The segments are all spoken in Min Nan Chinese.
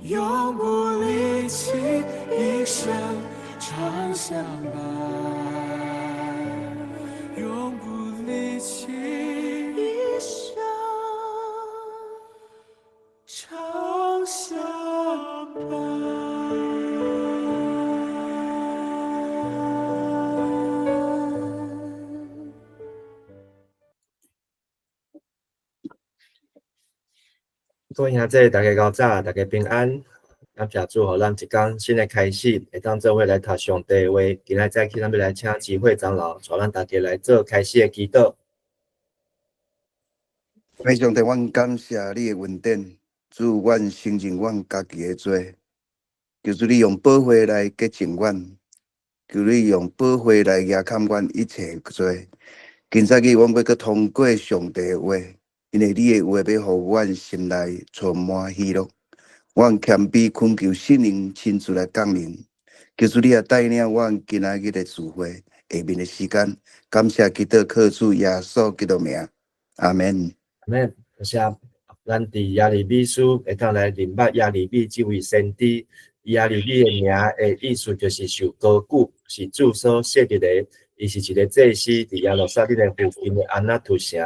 永不離棄，一生常相伴，永不離棄，一生常相伴。各位兄弟，大家較早，大家平安。感謝主，予咱一工新的開始，會當做伙來讀上帝的話。今仔早起，咱欲來請智慧長老帶咱大家來做開始的祈禱。上帝，阮感謝你的恩典，主，阮承認阮家己的罪，求主你用寶血來潔淨阮，求你用寶血來遮蓋阮一切罪。今早起，阮欲閣通過上帝的話，因為你的話欲予阮心內充滿喜樂。阮謙卑懇求聖靈親自來降臨，求主你也帶領阮今仔日的聚會下面的時間，感謝基督靠主耶穌基督名，阿們。阿們，多謝。咱佇耶利米書會當來認捌耶利米這位先知。耶利米的名的意思就是受高舉，是主所設立的。伊是一個祭司，佇耶路撒冷的附近的安那圖城。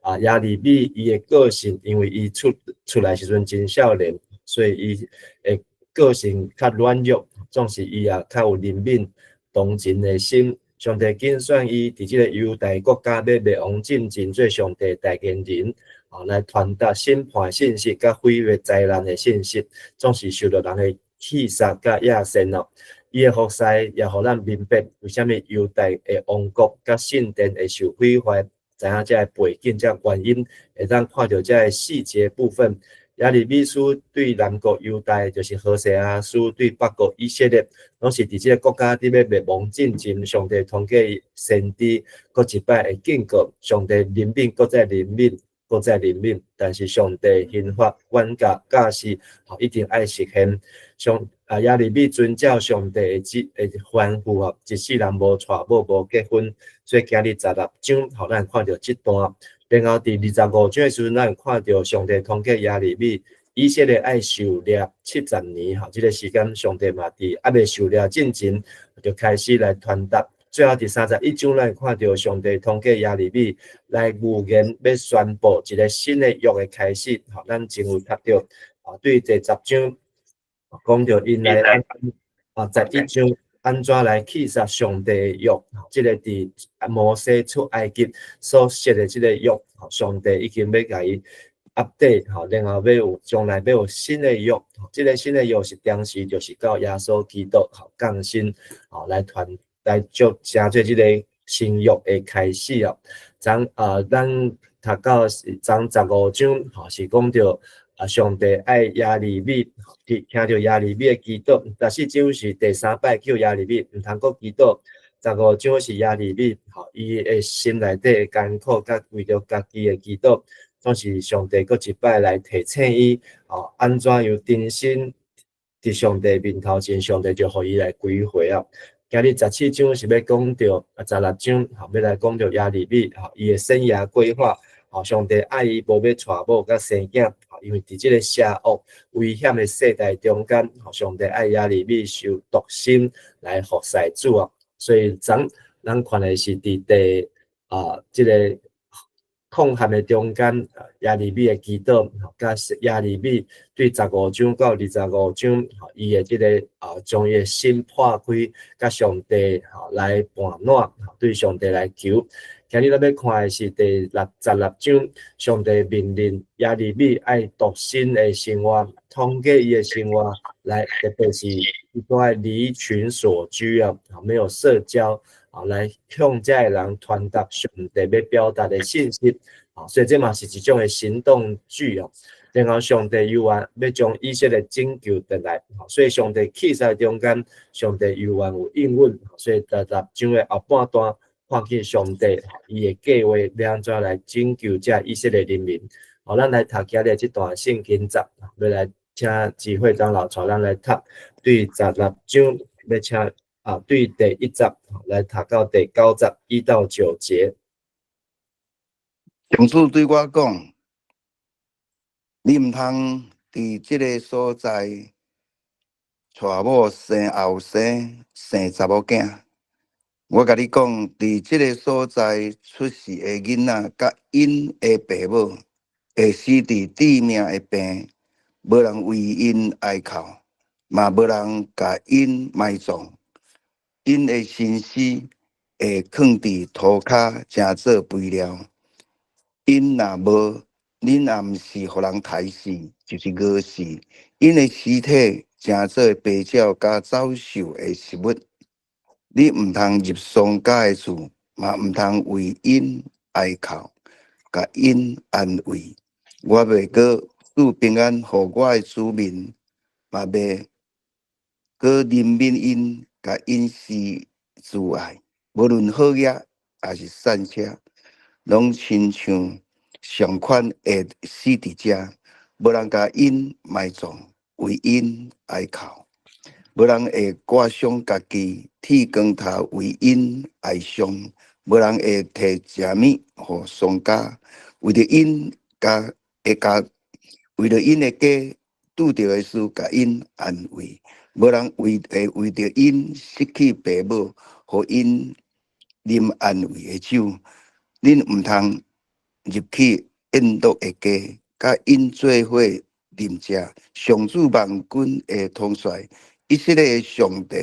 啊，耶利米伊的個性，因為伊出來時陣真少年，所以伊的個性較軟弱，總是伊也較有憐憫同情的心。上帝揀選伊佇這個猶大國家欲滅亡進前做上帝代言人，啊，來傳達審判信息佮毀滅災難的信息，總是受著人的棄殺佮野心哦。伊的服侍也予咱明白，為啥物猶大的王國佮聖殿會受毀壞。知影這个背景、這個原因，會當看著這个細節部分。耶利米書對南國猶大，就是何西阿書對北國以色列，攏是佇這個國家佇欲滅亡進前，上帝通過先知，閣一擺會警告上帝憐憫，閣再憐憫，閣再憐憫。但是上帝刑罰管教教示，一定愛實現。上啊，耶利米遵照上帝的旨的吩咐哦，一世人無娶某，無結婚，所以今日十六章，予咱看著這段。然後佇25章的時陣，咱會看著上帝通過耶利米，以色列愛受掠70年，吼，這個時間上帝嘛佇猶未受掠進前，就開始來傳達。最後佇31章，咱會看著上帝通過耶利米來預言，欲宣布一個新的約的開始。吼，咱前有讀著，啊，對第十章講著𪜶來啊，11章按怎來棄殺上帝的約？這個佇摩西出埃及所設的這個約，上帝已經欲共伊 update，吼，然後欲有將來欲有新的約。這個新的約是當時就是到耶穌基督吼降生，吼來傳來做成做這個新約的開始哦。昨啊，咱讀到是昨15章，吼是講著。啊！上帝愛耶利米，聽著耶利米的祈禱。14章是第三擺叫耶利米毋通閣祈禱。15章是耶利米，吼，伊的心內底的艱苦，佮為著家己的祈禱，總是上帝閣一擺來提醒伊，吼，按怎樣重新佇上帝面頭前，上帝就予伊來歸回啊。今日17章是欲講著，啊，16章吼，欲來講著耶利米，吼，伊的生涯規劃，吼，上帝愛伊無欲娶某佮生囝。因為佇這個邪惡危險的世代中間，上帝愛耶利米守獨身來服侍主啊。所以昨咱看的是佇第啊這個空隙的中間，耶利米的祈禱，佮耶利米對十五章到25章，伊的這個啊將伊的心破開，佮上帝來盤撋，對上帝來求。今日咱欲看的是第六十六章，上帝命令耶利米愛獨身的生活，統計伊的生活來，特別是伊都愛離群索居啊，沒有社交啊，來向這个人傳達上帝欲表達的信息啊，所以這嘛是一種的行動劇哦。然後上帝猶原欲將以色列拯救轉來，所以上帝棄殺中間，上帝猶原有應允，所以十六章的後半段。看見上帝伊的計劃欲按怎來拯救這以色列人民。好，咱來讀今日這段聖經節，欲來請智慧長老帶咱來讀，對十六章欲請啊，對第一節來讀到第九節，1到9節。上主對我講：你毋通佇這个所在娶某生後生，生查某囝。我共你講，佇這个所在出世的囡仔，佮𪜶的爸母，會死佇致命的病，無人為𪜶哀哭，嘛無人共𪜶埋葬。𪜶的身屍會囥佇塗跤，成做肥料。𪜶若無，恁也毋是予人刣死，就是餓死。𪜶的屍體成做白鳥佮走獸的食物。你毋通入喪家的厝，嘛毋通為𪜶哀哭，共𪜶安慰。我袂閣賜平安予我的子民，嘛袂閣憐憫𪜶，共𪜶施慈愛。無論好額抑是散車，攏親像上款會死佇遮，無人共𪜶埋葬，為𪜶哀哭。無人會割傷家己，剃光頭為𪜶哀傷。無人會提食物予喪家，為著𪜶家的家，為著𪜶的家拄著的事，共𪜶安慰。無人會為著𪜶失去爸母，予𪜶啉安慰的酒。恁毋通入去宴樂的家，佮𪜶做伙啉食。上主萬軍的統帥，以色列的上帝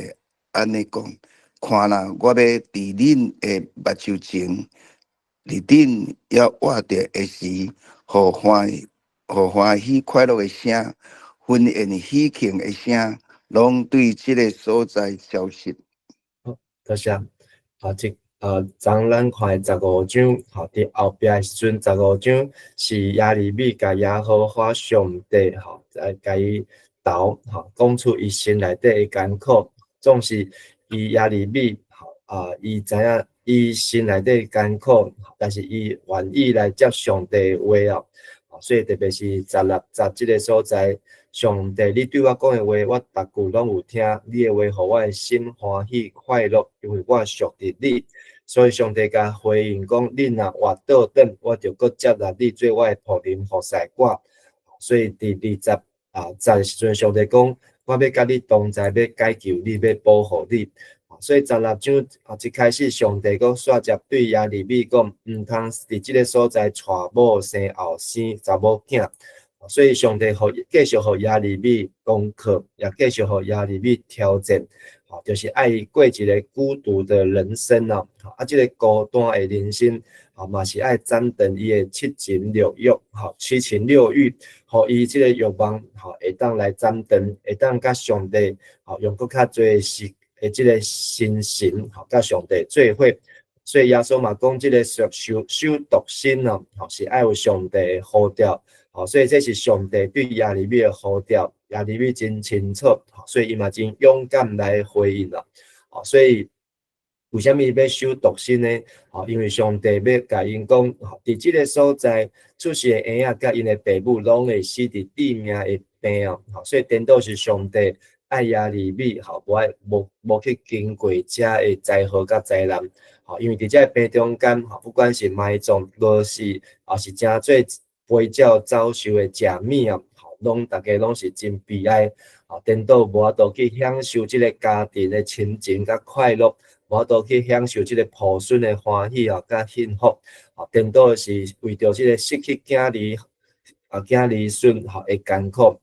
按呢講：看哪，我欲佇恁的目睭前，佇恁猶活著的時，予歡喜快樂的聲，婚宴喜慶的聲，攏對這个所在消失。好，多謝。好，這昨咱看十五章，吼，佇後壁的時陣，十五章是耶利米共耶和華上帝，吼，來共伊投，吼，講出伊心內底的艱苦，總是伊耶利米，吼，啊，伊知影伊心內底艱苦，但是伊願意來接上帝的話哦，所以特別是16節這个所在，上帝，你對我講的話，我逐句攏有聽，你的話予我的心歡喜快樂，因為我屬佇你。所以上帝共回應講，你若活倒轉，我就閣接納你做我的僕人服侍我。所以佇20節的時陣，上帝講，我欲佮你同在，欲解救你，欲保護你。所以16章一開始，上帝閣煞接對耶利米講，毋通佇這个所在娶某生後生查某囝。所以上帝予繼續予耶利米功課，也繼續予耶利米挑戰，就是愛伊過一个孤獨的人生哦。啊，這个孤單的人生，嘛是愛斬斷伊的七情六欲，七情六欲，予伊這个欲望，會當來斬斷，會當佮上帝，用閣較濟時的這个心神，佮上帝做伙。所以耶穌嘛講，這个守守獨身哦，是愛有上帝的呼召。所以這是上帝對耶利米的呼召，耶利米真清楚，所以伊嘛真勇敢來回應啦。所以為啥物欲守獨身呢？因為上帝欲共𪜶講，佇這个所在出世的嬰仔佮𪜶的爸母攏會死佇致命的病哦。所以顛倒是上帝愛耶利米，無愛無去經過這的災禍佮災難。因為佇這个病中間，不管是埋葬、餓死，抑是成做飛鳥走獸的食物啊，攏逐家攏是真悲哀。顛倒無法度去享受這个家庭的親情佮快樂，無法度去享受這个抱孫的歡喜啊，佮幸福。顛倒是為著這个失去囝兒啊、囝兒孫的艱苦。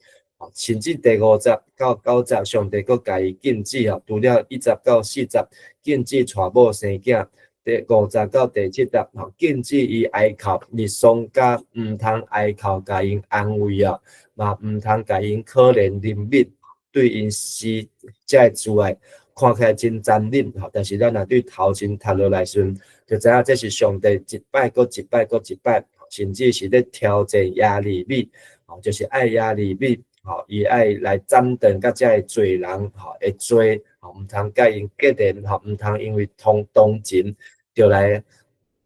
甚至第5節到9節，上帝閣共伊禁止啊，除了1節到4節禁止娶某生囝，第5節到第7節，禁止伊哀哭，佇喪家毋通哀哭，共𪜶安慰啊，嘛毋通共𪜶可憐憐憫，對𪜶施這个慈愛，看起來真殘忍，但是咱若對頭前讀落來時陣，就知影這是上帝一擺閣一擺閣一擺，甚至是咧挑戰耶利米，就是愛耶利米，伊愛來斬斷佮這个罪人的罪，毋通佮𪜶結連，毋通因為同情，就來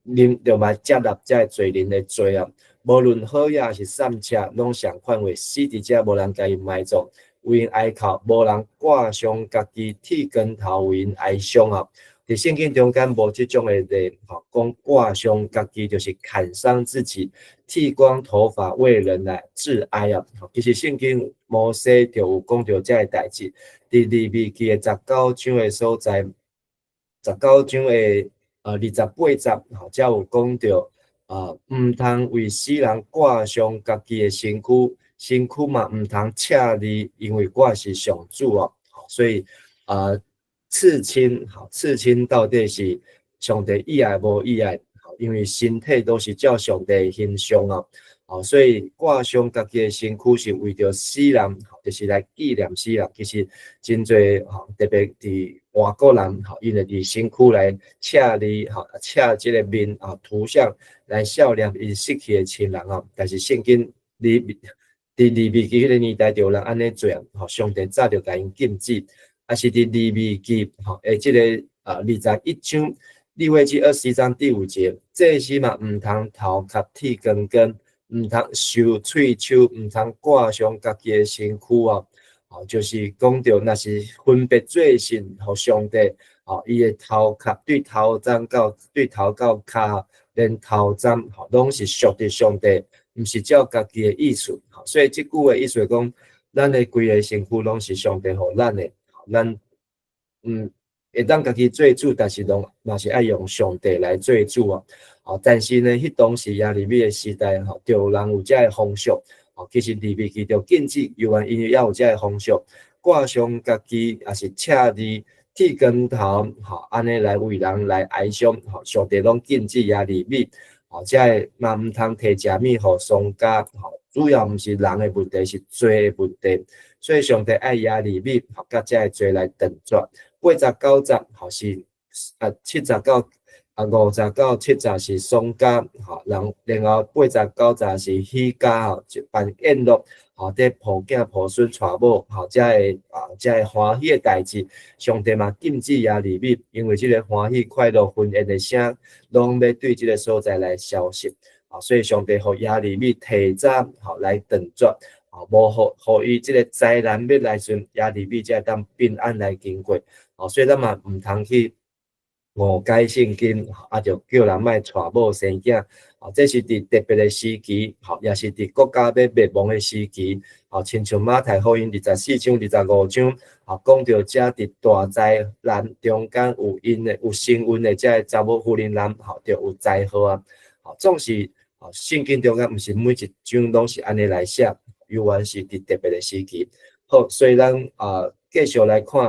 啉，就來接納這个罪人的罪啊。無論好抑是散赤，攏相款會死佇遮，無人共𪜶埋葬，為𪜶哀哭，無人割傷家己剃光頭為𪜶哀傷啊。佇聖經中間無這種的例，吼，講割傷家己就是砍傷自己，剃光頭髮為人來致哀啊。其實聖經摩西就有講著這个代誌，佇利未記的十九章的所在，十九章的28節，吼，才有講著啊，毋通為死人割傷家己的身軀，身軀嘛毋通赤字，因為我是上主哦。所以啊，刺青，吼，刺青到底是上帝喜愛無喜愛？因為身體都是照上帝的形象哦，哦，所以割傷家己的身軀是為著死人，就是來紀念死人。其實真濟吼，特別佇外國人吼，𪜶會佇身軀來刺字，吼，刺這个面啊圖像來孝念𪜶死去的親人哦。但是聖經佇利未記彼个年代就有人按呢做啊，吼，上帝早就共𪜶禁止。啊是佇利未記吼，的這个21章，利未記21章第5節，祭司嘛毋通頭殼剃光光，毋通修喙鬚，毋通割傷家己的身軀哦。哦，就是講著，若是分別做聖予上帝，哦，伊的頭殼對頭鬃到對頭到跤，連頭鬃吼，攏是屬佇上帝，毋是照家己的意思。所以這句話意思講，咱的規个身軀攏是上帝予咱的，咱會當家己做主，但是攏嘛是愛用上帝來做主哦。哦，但是呢，彼當時耶利米的時代吼，就有人有這个風俗。哦，其實利未記就禁止，猶原因為猶有這个風俗，割傷家己，抑是赤字剃光頭，吼，按呢來為人來哀傷，吼，上帝攏禁止耶利米，吼，這个嘛毋通提食物予喪家，吼，主要毋是人的問題，是罪的問題，所以上帝愛耶利米，吼，佮這个罪來斷絕。89節，吼是啊70到啊50到70是喪家，吼，然後89節是喜家，吼，就辦宴樂，吼，佇抱囝抱孫娶某，吼，這个啊這个歡喜的代誌，上帝嘛禁止耶利米，因為這个歡喜快樂婚宴的聲，攏欲對這个所在來消失，啊，所以上帝予耶利米提早吼來斷絕。啊，無予予伊這个災難欲來時陣，耶利米才會當平安來經過。哦，所以咱嘛毋通去誤解聖經，啊，就叫人莫娶某生囝。哦，這是佇特別的時期，吼，也是佇國家欲滅亡的時期。哦，親像馬太福音24章、25章，哦，講著遮佇大災難中間有𪜶的有身孕的這个查某婦人男，吼，就有災禍啊。哦，總是，哦，聖經中間毋是每一章攏是按呢來寫。猶原是佇特別的時期，好，所以咱啊繼續來看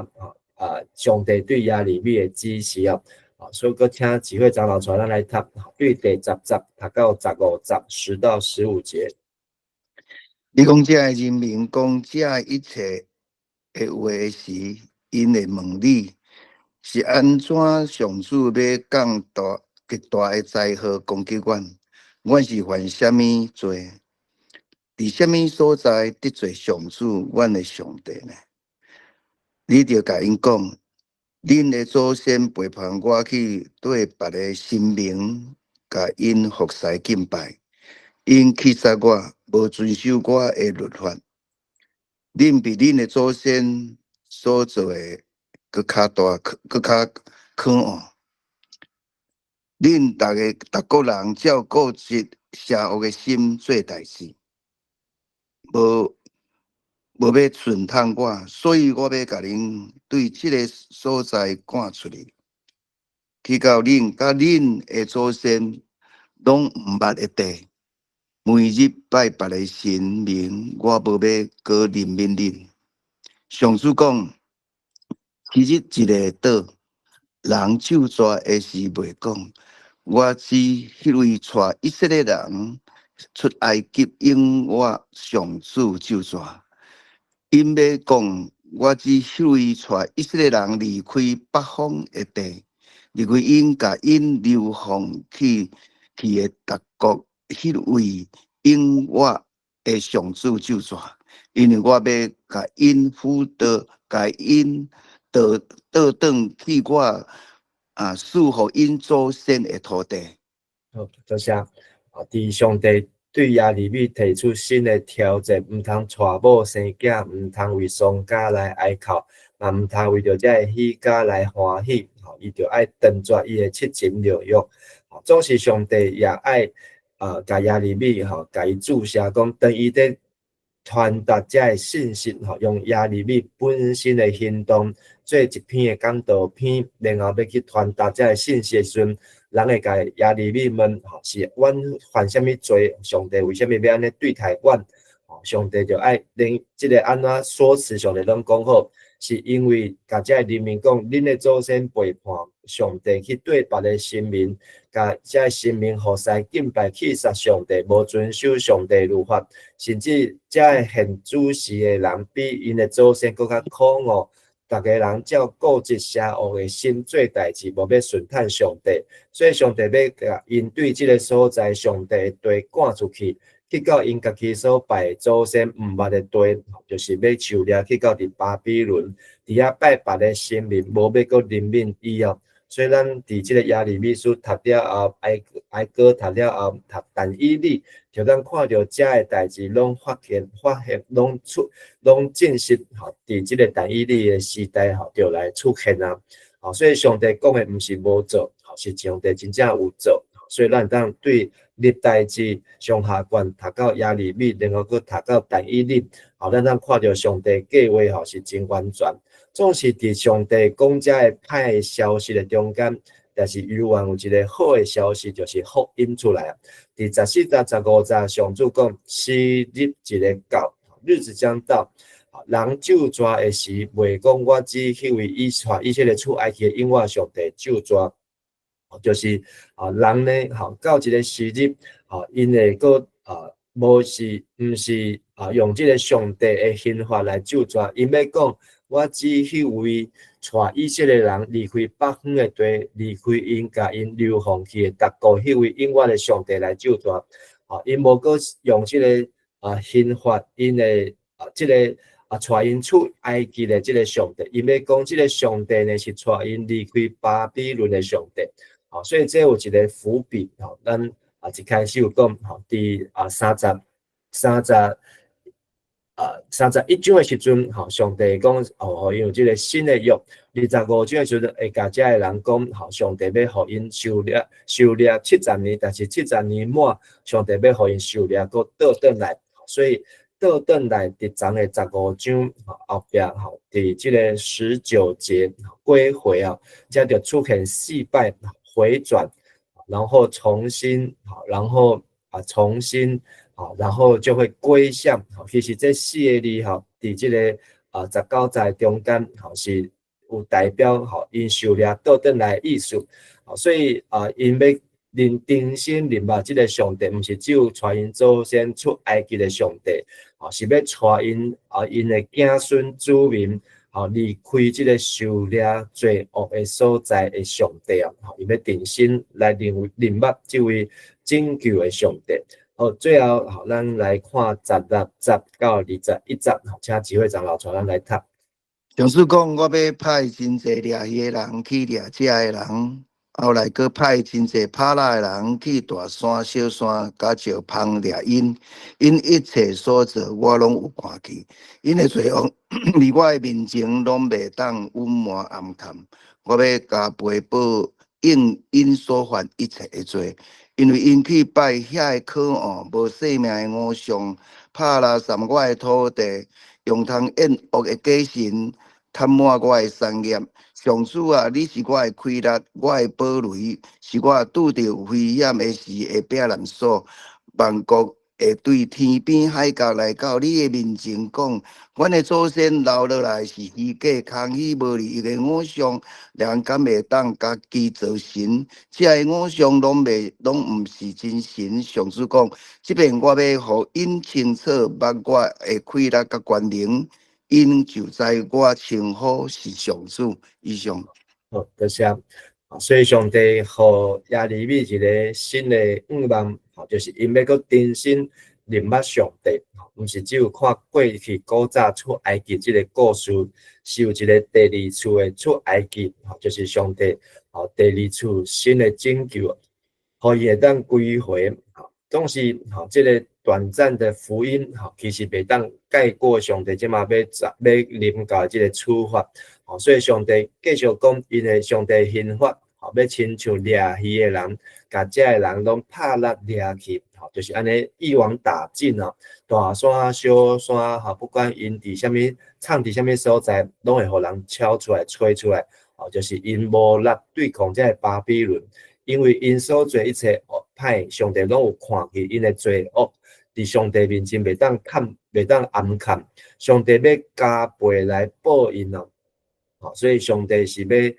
啊，上帝對耶利米的指示啊，啊，所以閣請智慧長老帶咱來讀，對第10節讀到15節，10到15節。你講這个人民講這一切的話時，𪜶會問你是按怎上主欲降大極大的災禍攻擊阮？阮是犯啥物罪？佇啥物所在得罪上主，阮的上帝呢？你著共𪜶講，恁的祖先背叛我，去對別个神明，共𪜶服侍敬拜，𪜶棄殺我，無遵守我的律法。恁比恁的祖先所做的閣較大，閣較可惡。恁逐个逐個人照固執邪惡的心做代誌。無無欲順從我，所以我欲共恁對這个所在趕出去，去到恁佮恁的祖先攏毋捌的地。每日拜別个神明，我無欲閣憐憫恁。上主講：昔日一个島，人咒詛的時袂講，我指彼位帶以色列人出埃及，永活上主咒詛。𪜶欲講，我指彼位帶以色列人離開北方的地，離開𪜶共𪜶流放去去的逐國，彼位永活的上主咒詛。因為我欲共𪜶輔導，共𪜶倒倒轉去我啊賜予𪜶祖先的土地。好，多謝。啊，佇上帝對耶利米提出新的挑戰，毋通娶某生囝，毋通為喪家來哀哭，嘛毋通為著這个喜家來歡喜。吼，伊就愛斷絕伊的七情六欲。總是上帝也愛啊，共耶利米吼，共伊注射講，當伊佇傳達這个信息吼，用耶利米本身的行動做一篇的講道篇，然後欲去傳達這个信息的時陣，人會共耶利米問吼，是阮犯啥物罪？上帝為啥物欲按呢對待阮？上帝就愛連這个按怎說辭，上帝攏講好，是因為共這个人民講，恁的祖先背叛上帝，去對別个神明，共這个神明服侍敬拜去殺上帝，無遵守上帝律法，甚至這个獻主席的人比𪜶的祖先閣較可惡。逐家人照固執邪惡的心做代誌，無欲順趁上帝，所以上帝欲共𪜶對這个所在上帝的地趕出去，去到𪜶家己所拜的祖先毋捌的地，就是欲受掠去到佇巴比倫，佇遐拜別个神明，無欲閣憐憫伊哦。所以咱佇這个耶利米書讀了後，哀哀歌讀了後，讀但以理，就咱看著這个代誌攏發現、發現、攏出、攏證實吼，佇這个但以理的時代吼，就來出現啊。吼，所以上帝講的毋是無做，吼，是上帝真正有做。所以咱當對歷代志上下卷讀到耶利米，然後閣讀到但以理，吼，咱當看著上帝計劃吼是真完全。總是佇上帝講這个歹消息的中間，但是猶原有一个好的消息，就是福音出來啊。佇14節、15節，上主講：時日一个到，日子將到，人咒詛的時，袂講我指彼位以色列出埃及的永活上帝咒詛，就是啊，人呢，吼到一个時日，吼𪜶會閣啊，無是毋是啊，用這个上帝的刑罰來咒詛，𪜶欲講，我指彼位帶以色列人離開北方的地，離開𪜶共𪜶流放去的別國，彼位永活的上帝來咒詛。吼，𪜶無閣用這个啊刑罰，𪜶的啊這个啊帶𪜶出埃及的這个上帝，𪜶欲講這个上帝呢是帶𪜶離開巴比倫的上帝。吼，所以這有一个伏筆。吼，咱啊一開始有講，吼，佇啊三十三十。啊，31章的時陣，吼，上帝講，哦，予𪜶有這个新的約。25章的時陣，會共這个人講，吼，上帝欲予𪜶受掠，受掠七十年，但是七十年滿，上帝欲予𪜶受掠，閣倒轉來。所以倒轉來佇昨的十五章後壁，吼，佇這个19節歸回啊，這就出現四擺回轉，然後重新，然後啊重新。好，然後就會歸向。好，其實這四个字吼，佇這个啊19節中間，吼是有代表吼𪜶受掠倒轉來的意思。好，所以啊，𪜶欲認重新認捌這个上帝，毋是只有帶𪜶祖先出埃及的上帝，吼是欲帶𪜶啊𪜶的子孫子民，吼離開這个受掠罪惡的所在的上帝啊，吼伊欲重新來認認捌這位拯救的上帝。好，最後好，咱來看16節到21節，請智慧長老帶咱來讀。上主講，我欲派真濟掠魚的人去掠這个人，後來閣派真濟拍獵的人去大山、小山、佮石縫掠𪜶。𪜶一切所做，我攏有看見。𪜶的罪惡，佇我的面前攏袂當隱瞞掩藏。我欲加倍報應𪜶所犯一切的罪。因為𪜶去拜遐个可惡無生命的偶像，拍垃圾我的土地，用通厭惡的假神，貪滿我的產業。上主啊，你是我的氣力，我的堡壘，是我拄著危險的時的避難所。萬國會對天邊海角來到你的面前講，阮的祖先留落來是虛假空虛無利益的偶像，人敢會當家己做神？這个偶像攏袂，攏毋是真神。上主講，這擺我欲予𪜶清楚，捌我的氣力佮權能，𪜶就知我稱呼是上主。以上。好，多謝。所以上帝予耶利米一个新的願望，就是𪜶欲閣重新認捌上帝，毋是只有看過去古早出埃及這个故事，是有一个第二次的出埃及，就是上帝第二次新的拯救，予伊會當歸回。總是這个短暫的福音，吼，其實袂當蓋過上帝這馬欲臨到這个處罰，吼，所以上帝繼續講，𪜶的上帝刑罰，吼，欲親像掠魚的人，共遮的人攏拍獵掠去，吼，就是按呢一網打盡哦，大山小山，吼，不管𪜶佇啥物，藏佇啥物所在，攏會予人敲出來、吹出來，吼，就是𪜶無力對抗這个巴比倫，因為𪜶所做一切惡歹，上帝攏有看見𪜶的罪惡，佇上帝面前袂當崁，袂當掩崁，上帝欲加倍來報應哦，吼，所以上帝是欲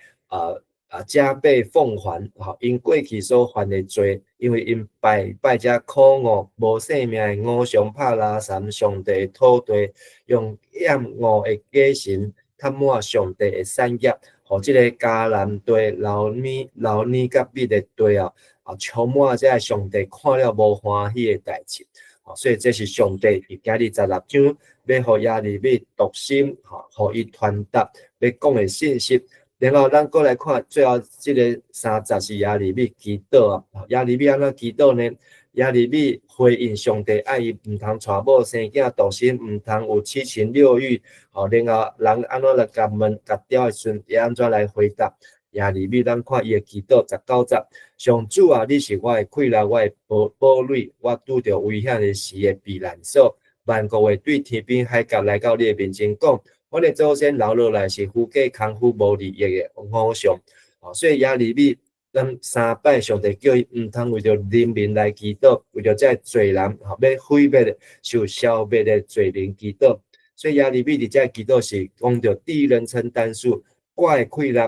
加倍奉還，吼，𪜶過去所犯的罪，因為𪜶拜拜遮可惡無性命的偶像拍拉三上帝的土地，用厭惡的假神充滿上帝的產業，予這个迦南地流奶流奶佮蜜的地哦，充滿這个上帝看了無歡喜的代誌，所以這是上帝佇今日十六章欲予耶利米讀心，吼，予伊傳達欲講的信息。然後咱閣來看最後這个三節是耶利米祈禱啊，耶利米按怎祈禱呢？耶利米回應上帝愛伊毋通娶某生囝獨身，毋通有七情六欲，吼，然後人按怎來共問共刁的時陣，會按怎來回答？耶利米咱看伊的祈禱19節，上主啊，你是我的氣力，我的堡壘，我拄著危險的時的避難所。萬國會對天邊海角來到你的面前講，阮的祖先留落來是虛假空虛無利益的偶像。所以耶利米咱三擺上帝叫伊毋通為著人民來祈禱，為著這个罪人，吼，欲毀滅的、受消滅的罪人祈禱。所以耶利米佇這祈禱是講著第一人稱單數，我的氣力，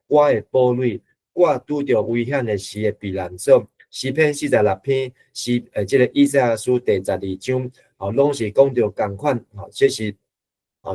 我的堡壘，我拄著危險的時的避難所。詩篇46篇，是這个以賽亞書第12章，吼，攏是講著仝款，吼，這是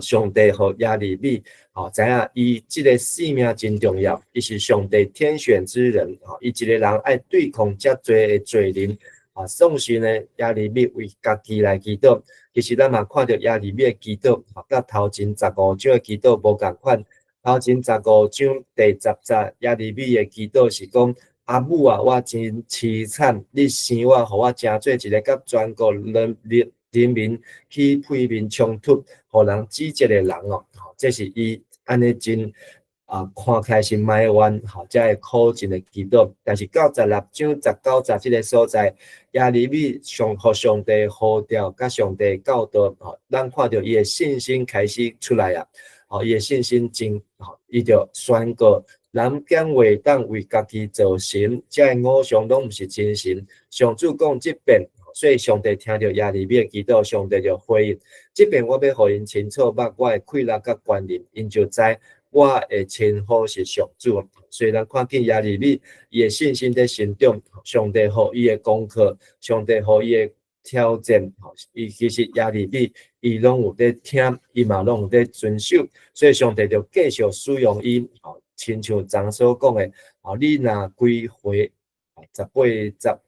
上帝予耶利米，吼，知影伊這个性命真重要，伊是上帝天選之人，吼，伊一个人愛對抗遮濟的罪人，啊，總是呢，耶利米為家己來祈禱。其實咱嘛看著耶利米的祈禱，吼，佮頭前十五章的祈禱無仝款。頭前十五章第10節，耶利米的祈禱是講：阿母啊，我真淒慘，你生我，予我成做一个佮全國人民起屁面衝突，予人指責的人哦。這是伊按呢真看起來是埋怨，吼，才會苦盡的祈禱。但是到十六章19節這个所在，耶利米上予上帝呼召，佮上帝教導，吼，咱看著伊的信心開始出來啊，吼，伊的信心真，吼，伊就宣告：人敢會當為家己造神，這个偶像攏毋是真神。上主講這遍，所以上帝聽著耶利米的祈禱，上帝就回應：這遍我欲予𪜶清楚捌我的氣力佮權能，𪜶就知我的稱呼是上主。所以咱看見耶利米伊的信心佇成長，上帝予伊的功課，上帝予伊的挑戰，伊其實耶利米伊攏有佇聽，伊嘛攏有佇遵守，所以上帝就繼續使用伊，吼，親像昨所講的，吼，你若歸回18節、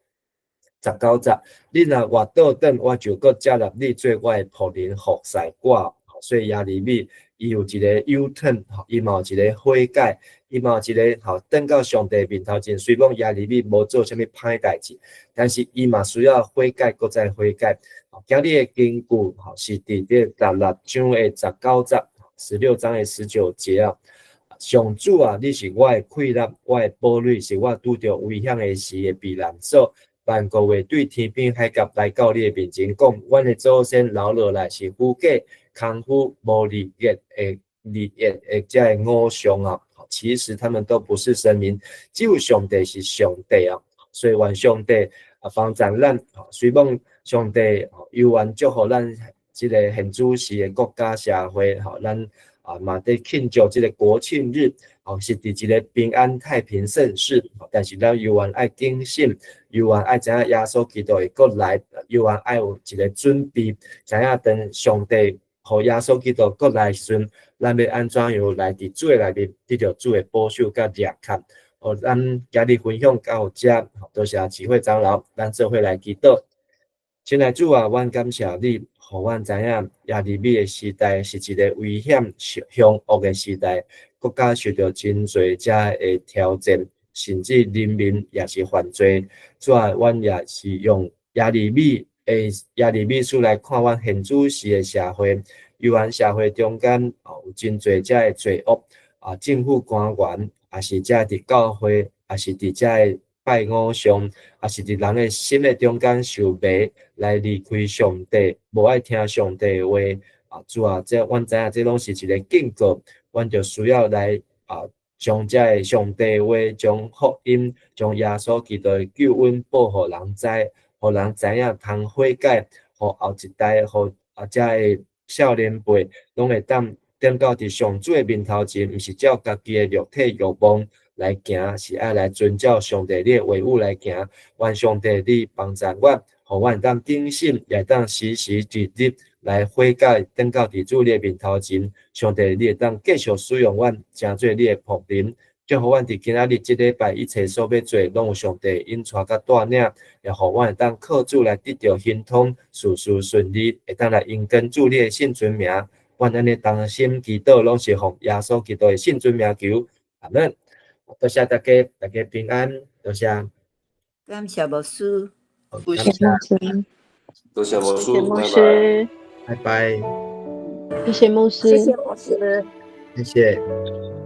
19節，你若活倒轉，我就閣接納你做我的僕人服侍我。所以耶利米伊有一个 U turn，伊嘛有一个悔改，伊嘛有一个吼轉到上帝面頭前。雖講耶利米無做啥物歹代誌，但是伊嘛需要悔改，閣再悔改。今日的根據吼是佇這十六章的十九節，16章的19節啊。上主啊，你是我的氣力，我的堡壘，是我拄著危險的時的避難所。萬國會對天邊海角來到你的面前，講：阮的祖先留落來是虛假、空虛、無利益的利益的這个偶像啊！其實他們都不是神明，只有上帝是上帝啊！所以願上帝啊幫助咱，雖講上帝猶原祝福咱這个現主時的國家社會，吼，咱啊嘛佇慶祝這个國慶日，吼，是佇一个平安太平盛世，但是咱猶原愛警醒，猶原愛知影耶穌基督會閣來，猶原愛有一个準備，知影當上帝予耶穌基督閣來時陣，咱欲按怎樣來佇主的內面得著主的保守佮掠看。哦，咱今日分享到這，多謝智慧長老，咱做伙來祈禱。親愛主啊，阮感謝你，予阮知影耶利米的時代是一个危險兇惡的時代，國家受著真濟遮的挑戰，甚至人民也是犯罪。主啊，阮也是用耶利米的耶利米書來看阮現主時的社會，猶原社會中間哦有真濟遮的罪惡啊，政府官員，也是遮佇教會，也是佇遮的拜偶像，也是佇人的心的中間受迷來離開上帝，無愛聽上帝的話啊！主啊，這阮知影這攏是一個警告，阮就需要來啊，將遮的上帝話、將福音、將耶穌基督的救恩報予人知，予人知影通悔改，予後一代、予啊遮的少年輩，攏會當轉到佇上主的面頭前，毋是照家己的肉體慾望來行，是愛來遵照上帝你的話語來行。願上帝你幫助阮，予阮會當警醒，也會當時時日日來悔改，轉到佇主你的面頭前。上帝你會當繼續使用阮，成做你的僕人，祝福阮佇今仔日這禮拜一切所欲做，攏有上帝引帶佮帶領，也予阮會當靠主來得著亨通，事事順利，會當來榮光主你的聖尊名。阮按呢同心祈禱，攏是奉耶穌基督的聖尊名求，阿門。多謝大家，大家平安，多謝。感謝牧師，感謝，多謝牧師，牧師，拜拜。謝謝牧師，謝謝牧師，謝謝。